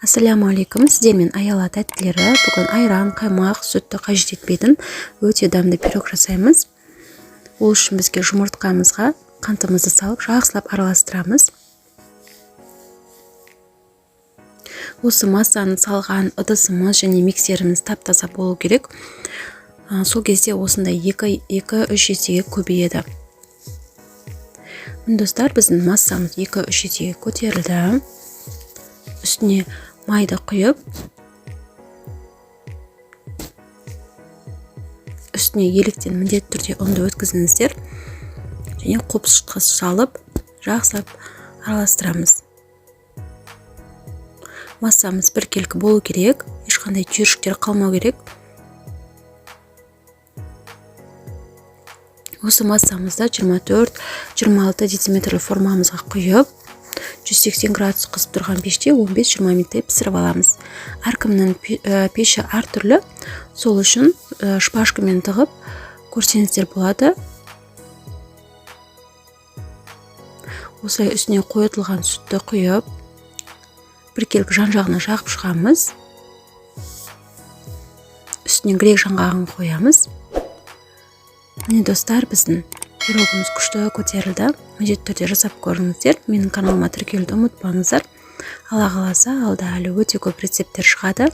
Ассаляму алейкум, сіздермен Аяла тәттілері. Бүгін айран, қаймақ, сүтті қажет етпейтін өте дәмді пирог жасаймыз. Ол үшін бізге жұмыртқамызға қантымызды салып, жақсылап араластырамыз. Осы массаны салған ыдысымыз және миксеріміз тап-таза болу керек. Сол кезде осындай 2-3 есеге көбейеді. Міне, достар, біздің массамыз 2-3 есеге көтерілді. Үстіне майды құйып, үстіне еліктен міндетті түрде ұнды өткізіңіздер және қопсытқыш салып, жақсылап араластырамыз. Массамыз біркелкі болу керек, ешқандай түйіршіктер қалмау керек. Осы массамызды 24-26 дециметрлі формамызға құйып, 180 градус қызып тұрған пеште 15-20 минуттай пісіріп аламыз. Әркімнің пеші әртүрлі, сол үшін шпажкамен тығып көрсеңіздер болады. Осылай үстіне қойытылған сүтті құйып, біркелкі жан-жағына жағып шығамыз. Үстіне грек жаңғағын қоямыз. Міне, достар, біздің пирогымыз күшті көтерілді. Міндетті түрде жасап көріңіздер. Менің каналыма тіркелуді ұмытпаңыздар. Алла қаласа, алда әлі өте көп рецепттер шығады.